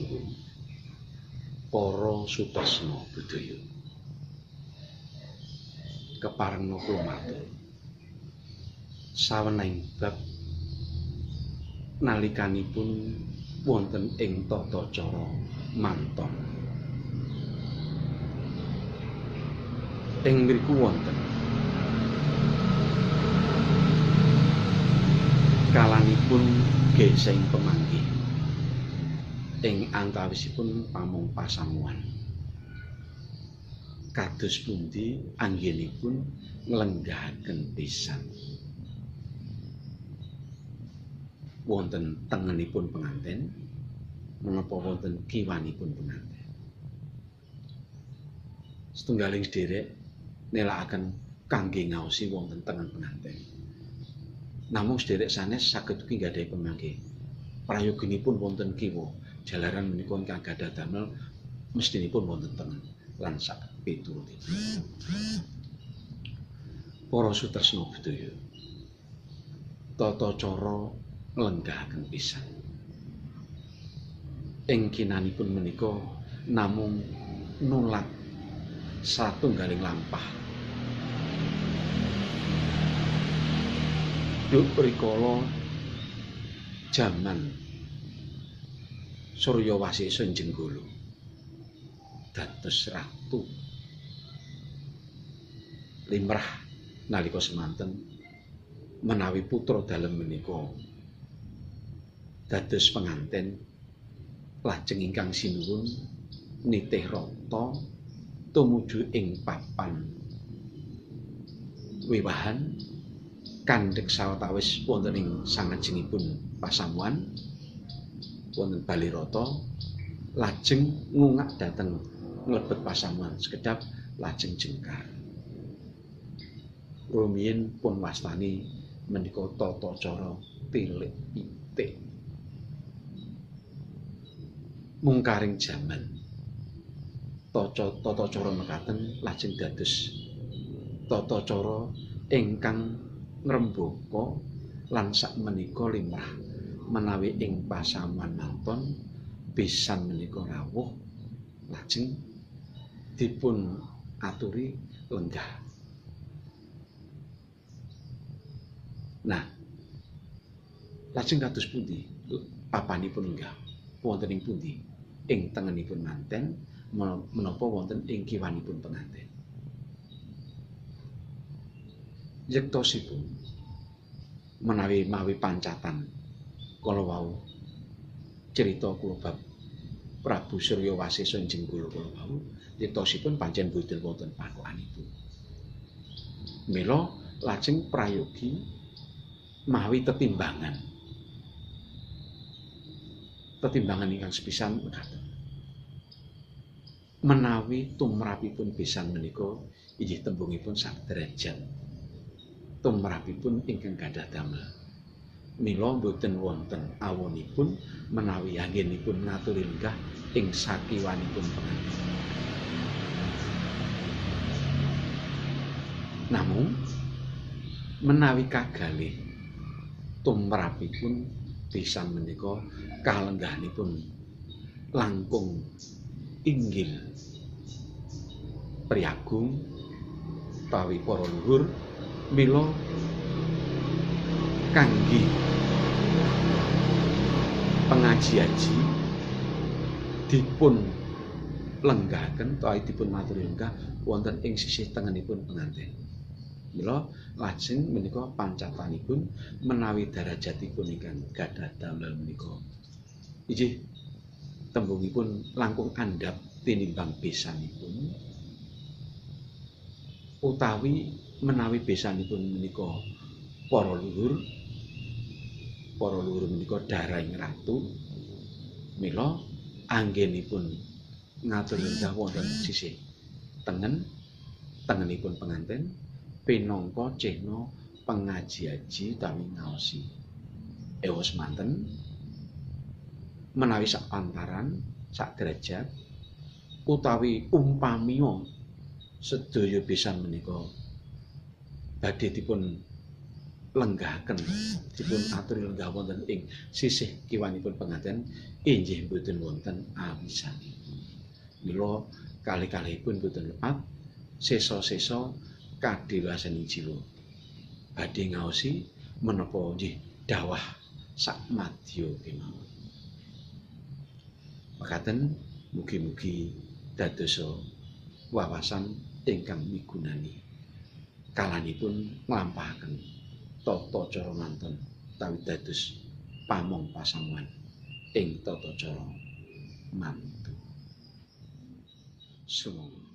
Sinuwun, para sutresna budaya. Keparengna kula matur sawenehing bab nalikanipun wonten ing tata cara manton. Ing mriku wonten kalanipun geseng pemanggih ing antawisipun pamong pasamuan. Kados pundi anggenipun nglenggahaken pisan wonten tengenipun penganten menapa wonten kiwanipun penganten. Setunggaling sederek nelakaken kangge ngaosi wonten tengen penganten. Namung sederek sanes saged ugi nggadahi pemanggih. Prayoginipun wonten kiwa, jalaran menika ingkang gadah damel mestinipun wonten tengen lan sak piturutipun. Para sutresna budaya, tata cara nglenggahaken pisan ing kinanipun menika namung nulak satunggaling lampah. Duk rikala jaman Surya Wasesa Jenggala dados ratu limrah nalika semanten menawi putra dalem menika dados penganten lajeng ingkang sinuwun nitih rata tumuju ing papan wiwahan kandhek sawetawis wonten ing sangajengipun pasamuan wonten balirata lajeng ngungak dhateng nglebet pasamuan sekedhap lajeng jengkar. Rumiyin pun wastani menika tata cara tilik pitik. Mungkaring jaman tata cara mekaten lajeng dados tata cara ingkang ngrembaka lan sakmenika limrah menawi ing pasamuan manton besan menika rawuh lajeng dipun aturi lenggah. Nah, lajeng kados pundi papanipun lenggah? Wonten ing pundi? Ing tengenipun manten menapa wonten ing kiwanipun penganten? Yektosipun menawi mawi pancatan kala wau cerita kula bab Prabu Surya Wasesa Jenggala kala wau, yektosipun pancen boten wonten pathokanipun. Mila lajeng prayogi mawi tetimbangan. Tetimbangan ingkang sepisan mekaten. Menawi tumrapipun besan menika inggih tembungipun sak derajat tumrapipun ingkang gadah damel. Mila boten wonten awonipun menawi anggenipun ngaturi lenggah ing sakiwanipun pengantin. Namung menawi kagalih tumrapipun besan menika kalenggahanipun langkung inggil priagung utawi para luhur, mila kangge pengaji-aji dipun lenggahaken utawi dipun maturi lenggah wonten ing sisih tengenipun pengantin. Mila lajeng menika pancatanipun menawi darajatipun ingkang gadah damel menika inggih tembungipun langkung andhap tinimbang besanipun, utawi menawi besanipun menika para luhur, para luhur menika darahing ratu, mila anggenipun ngatur lenggah wonten sisih tengen tengenipun pengantin pinangka cehna pengaji-aji utawi ngaosi. Ewa semanten menawi sak pantaran sak derajat utawi umpamiya sedaya besan menika badhe dipun lenggahaken dipun aturi lenggah wonten ing sisih kiwanipun penganten inggih boten wonten awisanipun. Mila kalih-kalihipun boten lepat sesa-sesa kadewasaning jiwa. Badhe ngaosi menapa nggih dawah sak madya kemawon. Mekaten mugi-mugi dadosa wawasan ingkang migunani kalanipun nglampahaken tata cara mantun utawi dados pamong pasamuan ing tata cara mantu. Sumangga.